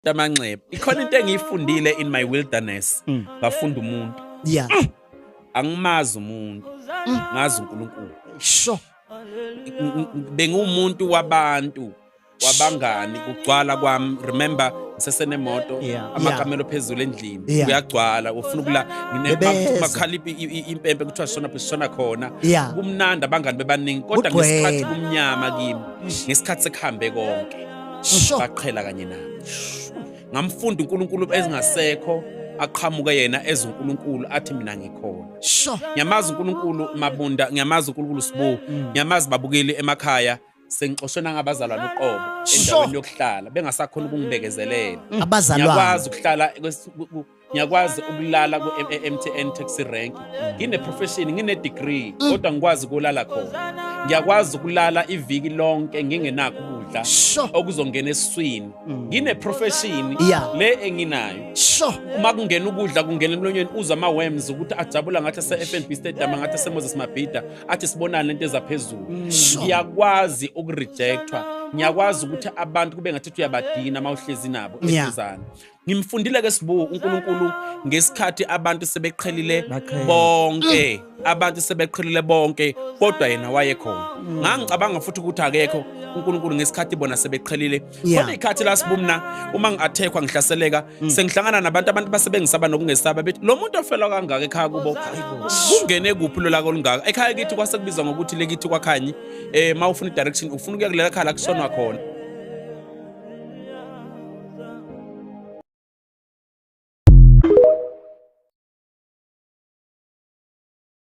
Amanxeba ikhona into engiyifundile in my wilderness. Ngafunda umuntu. Angimazi umuntu, ngazi uNkulunkulu. Bengumuntu wabantu, wabangani, kugcwala kwami. Remember, ngisesenemoto, amakamelo phezulu endlini, kuyagcwala, ufuna ukula. Bebeza. Makhala impempe, kuthiwa sishona sishona khona. Yeah. Kumnandi, abangani bebaningi, kodwa Kugcwele. ngesikhathi kumnyama kimi, ngesikhathi sekuhambe konke, baqhela kanye nami. Ngamfunda uNkulunkulu ezingasekho, aqhamuke yena ezuNkulunkulu, athi mina ngikhona. Ngiyamazi uNkulunkulu Mabunda, ngiyamazi uNkulunkulu Sibu, ngiyamazi babukeli emakhaya. Sengixoshwe nangabazalwane uqobo endaweni yokuhlala, bengasakhona ukungibekezelela. Abazalwane. Ngiyakwazi ukuhlala ngiyakwazi ukulala ku-MTN taxi rank. Ngine profession, ngine degree, kodwa ngikwazi ukulala khona. Ngiyakwazi ukulala iviki lonke ngingenakho ukudla okuzongena esiswini. Ngine profession le enginayo. Uma kungena ukudla, kungena emlonyeni, uzwa ama-worms ukuthi ajabula ngathi ase-FNB Stadium, ngathi ase-Moses Mabhida, athi sibonane lento ezaphezulu. Ngiyakwazi ukurejectwa, ngiyakwazi ukuthi abantu kube ngathi uyabadina uma uhlezi nabo eduzane. Ngimfundile ke Sibu uNkulunkulu ngesikhathi abantu sebeqhelile Baqhela. bonke, abantu sebeqhelile bonke, kodwa yena wayekhona. Ngangicabanga futhi ukuthi akekho uNkulunkulu ngesikhathi bona sebeqhelile. Khona ikhathi la, Sibu, mina uma ngi-attackwa, ngihlaseleka, sengihlangana nabantu, abantu basebengisaba nokungesaba, bethi lo muntu ofelwa kangaka ekhaya kubo kungene kuphi lo laka olungaka ekhaya kithi? Kwase kubizwa ngokuthi lekithi kwakhanyi, mawufuna i-direction, ufuna ukuya kulela khaya la kushonwa khona.